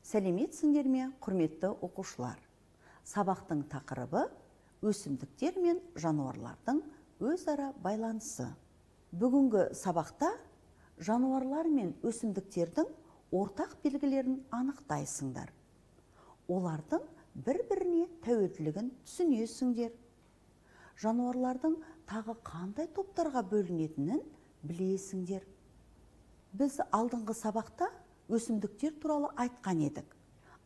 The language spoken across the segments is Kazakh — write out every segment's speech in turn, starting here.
Сәлеметсіңдер ме, құрметті оқушылар? Сабақтың тақырыбы өсімдіктер мен жануарлардың өзара байланысы. Бүгінгі сабақта жануарлар мен өсімдіктердің ортақ белгілерін анықтайсыңдар. Олардың бір-біріне тәуелділігін түсінесіңдер. Жануарлардың тағы қандай топтарға бөлінетінін білесіңдер. Біз алдыңғы сабақта өсімдіктер туралы айтқан едік.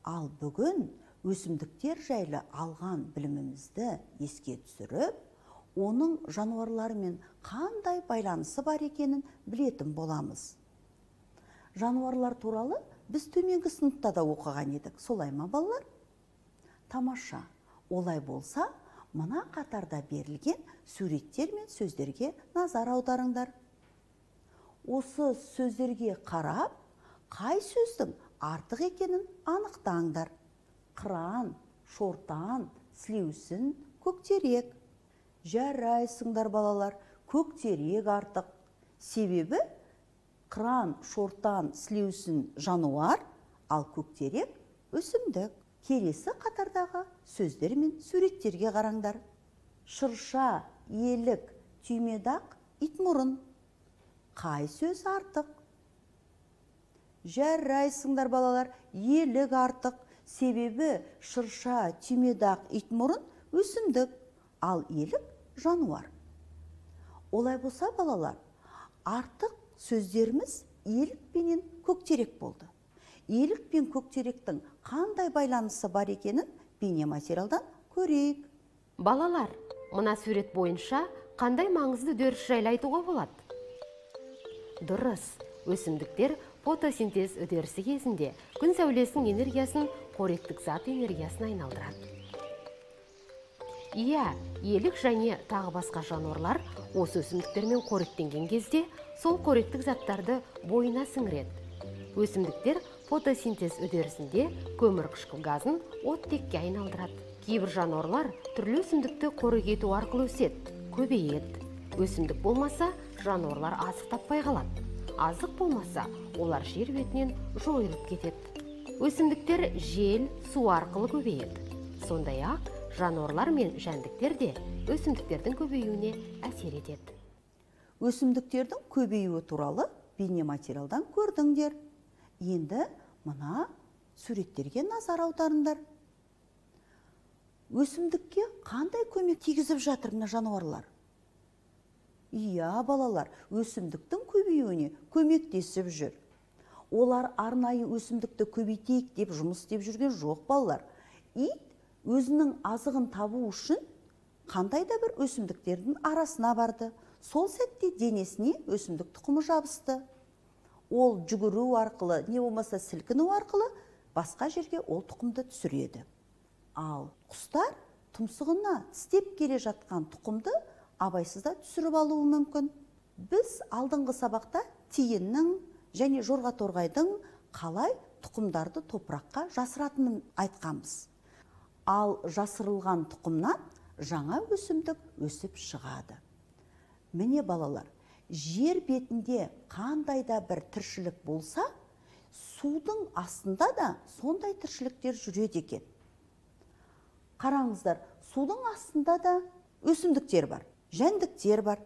Ал бүгін өсімдіктер жайлы алған білімімізді еске түсіріп, оның жануарлармен қандай байланысы бар екенін білетін боламыз. Жануарлар туралы біз төменгі сыныпта да оқыған едік. Солай ма, балалар? Тамаша. Олай болса, мына қатарда берілген суреттер мен сөздерге назар аударыңдар. Осы сөздерге қарап, қай сөздің артық екенін анықтаңдар. Қыран, шортан, сілеусін, көктерек. Жарайсыңдар, балалар, көктерек артық. Себебі қыран, шортан, сілеусін жануар, ал көктерек өсімдік. Келесі қатардағы сөздер мен суреттерге қараңдар. Шырша, елік, түймедақ, итмұрын. Қай сөз артық? Жарайсыңдар, балалар, елік артық. Себебі шырша, түймедақ, итмұрын өсімдік, ал елік жануар. Олай болса, балалар, артық сөздеріміз елік пенен көктерек болды. Елік пен көктеректің қандай байланысы бар екенін бейнематериалдан көрейік. Балалар, мына сурет бойынша қандай маңызды үдеріс жайлы айтуға болады? Дұрыс, өсімдіктер фотосинтез үдерісі кезінде күн сәулесінің энергиясын қоректік зат энергиясына айналдырады. Иә, елік және тағы басқа жануарлар осы өсімдіктермен қоректенген кезде сол қоректік заттарды бойына сіңіреді. Өсімдіктер фотосинтез үдерісінде көмірқышқыл газын оттекке айналдырады. Кейбір жануарлар түрлі өсімдікті қорек ету арқылы өседі, көбейеді. Өсімдік болмаса, жануарлар азық таппай қалады. Азық болмаса, олар жер бетінен жойылып кетеді. Өсімдіктер жел, су арқылы көбейеді. Сондай-ақ, жануарлар мен жәндіктер де өсімдіктердің көбеюіне әсер етеді. Өсімдіктердің көбеюі туралы бейнематериалдан көрдіңдер. Енді мына суреттерге назар аударыңдар. Өсімдікке қандай көмек тигізіп жатыр мына жануарлар? Иә, балалар, өсімдіктің көбеюіне көмектесіп жүр. Олар арнайы өсімдікті көбейтейік деп жұмыс істеп жүрген жоқ, балалар. Ит өзінің азығын табу үшін қандай да бір өсімдіктердің арасына барды. Сол сәтте денесіне өсімдік тұқымы жабысты. Ол жүгіру арқылы, не болмаса сілкіну арқылы басқа жерге ол тұқымды түсіреді. Ал құстар тұмсығына тістеп келе жатқан тұқымды абайсызда түсіріп алуы мүмкін. Біз алдыңғы сабақта тиіннің және жорға торғайдың қалай тұқымдарды топыраққа жасыратынын айтқанбыз. Ал жасырылған тұқымнан жаңа өсімдік өсіп шығады. Міне, балалар, жер бетінде қандай да бір тіршілік болса, судың астында да сондай тіршіліктер жүреді екен. Қараңыздар, судың астында да өсімдіктер бар, жәндіктер бар.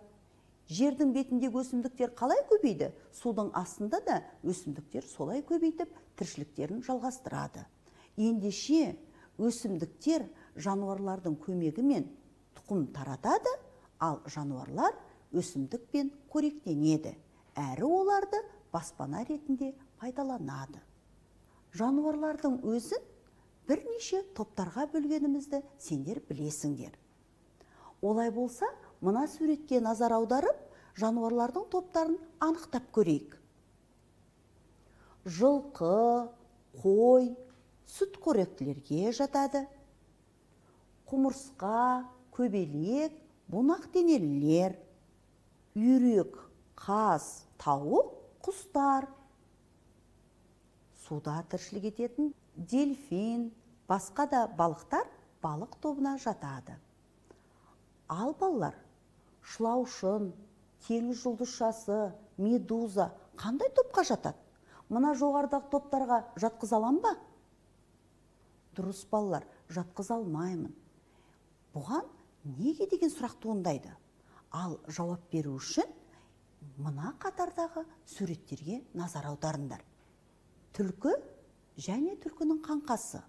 Жердің бетіндегі өсімдіктер қалай көбейді, судың астында да өсімдіктер солай көбейтіп, тіршіліктерін жалғастырады. Ендеше, өсімдіктер жануарлардың көмегімен тұқым таратады, ал жануарлар өсімдікпен қоректенеді, әрі оларды баспана ретінде пайдаланады. Жануарлардың өзін бірнеше топтарға бөлгенімізді сендер білесіңдер. Олай болса, мына суретке назар аударып, жануарлардың топтарын анықтап көрейік. Жылқы, қой, сүт қоректілерге жатады. Құмырсқа, көбелек, бунақ денелілер, үйрек, қаз, тауық, құстар. Суда тіршілік ететін дельфин, басқа да балықтар балық тобына жатады. Ал балалар, шылаушын, теңіз жұлдызшасы, медуза қандай топқа жатады? Мына жоғарыдағы топтарға жатқыза алам ба? Дұрыс, балалар, жатқыза алмаймын. Бұған неге деген сұрақ туындайды. Ал жауап беру үшін мына қатардағы суреттерге назар аударыңдар. Түлкі және түлкінің қаңқасы.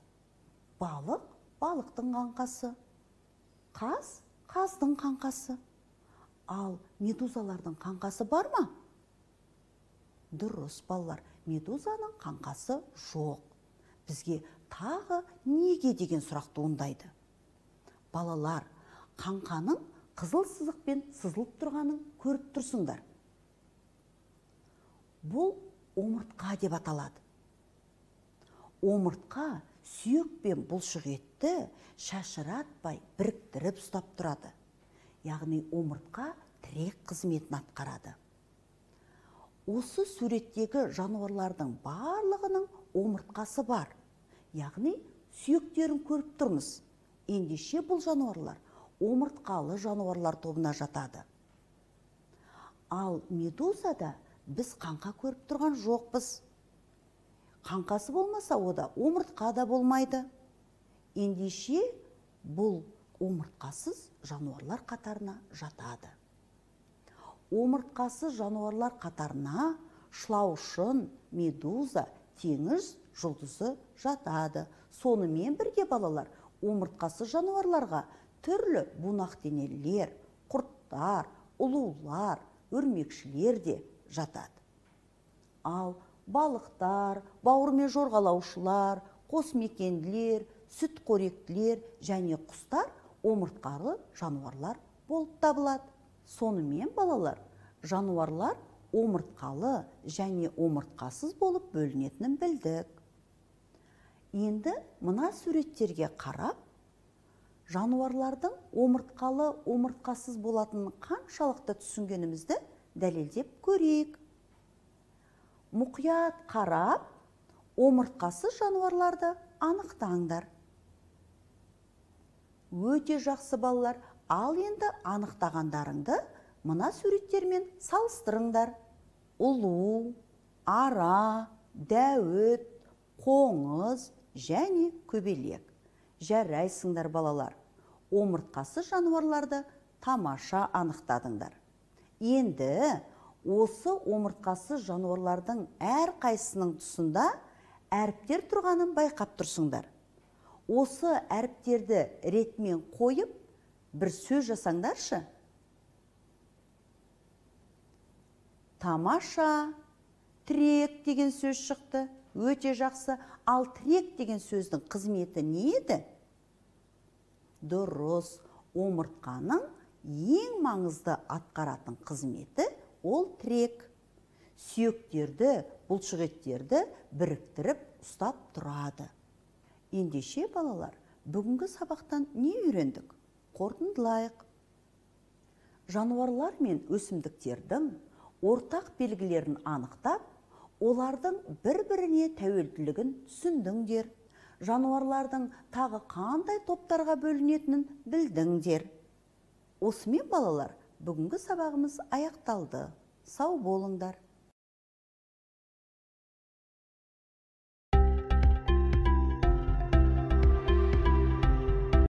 Балық, балықтың қаңқасы. Қаз, қаздың қаңқасы. Ал медузалардың қаңқасы бар ма? Дұрыс, балалар, медузаның қаңқасы жоқ. Бізге тағы неге деген сұрақ туындайды. Балалар, қаңқаның қызыл сызықпен сызылып тұрғанын көріп тұрсыңдар. Бұл омыртқа деп аталады. Омыртқа сүйек пен бұлшық етті шашыратпай біріктіріп ұстап тұрады. Яғни омыртқа тірек қызметін атқарады. Осы суреттегі жануарлардың барлығының омыртқасы бар. Яғни сүйектерін көріп тұрмыз. Ендеше бұл жануарлар омыртқалы жануарлар тобына жатады. Ал медузада біз қаңқа көріп тұрған жоқпыз. Қаңқасы болмаса, ода омыртқа да болмайды. Ендеше бұл омыртқасыз жануарлар қатарына жатады. Омыртқасыз жануарлар қатарына шылаушын, медуза, теңіз жұлдызы жатады. Сонымен бірге, балалар, омыртқасыз жануарларға түрлі бунақденелілер, құрттар, ұлулар, өрмекшілер де жатады. Ал балықтар, бауырмен жорғалаушылар, қосмекенділер, сүтқоректілер және құстар омыртқалы жануарлар болып табылады. Сонымен, балалар, жануарлар омыртқалы және омыртқасыз болып бөлінетінін білдік. Енді мына суреттерге қарап, жануарлардың омыртқалы, омыртқасыз болатынын қаншалықты түсінгенімізді дәлелдеп көрейік. Мұқият қарап, омыртқасыз жануарларды анықтаңдар. Өте жақсы, балалар, ал енді анықтағандарыңды мына суреттермен салыстырыңдар. Ұлу, ара, дәуіт, қоңыз және көбелек. Жарайсыңдар, балалар. Омыртқасыз жануарларды тамаша анықтадыңдар. Енді осы омыртқасыз жануарлардың әрқайсысының тұсында әріптер тұрғанын байқап тұрсыңдар. Осы әріптерді ретімен қойып, бір сөз жасаңдаршы. Тамаша, тірек деген сөз шықты. Өте жақсы. Ал тірек деген сөздің қызметі не еді? Дұрыс, омыртқаның ең маңызды атқаратын қызметі ол тірек. Сүйектерді, бұлшықеттерді біріктіріп ұстап тұрады. Ендеше, балалар, бүгінгі сабақтан не үйрендік? Қорытындылайық. Жануарлар мен өсімдіктердің ортақ белгілерін анықтап, олардың бір-біріне тәуелділігін түсіндіңдер. Жануарлардың тағы қандай топтарға бөлінетінін білдіңдер. Осымен, балалар, бүгінгі сабағымыз аяқталды. Сау болыңдар.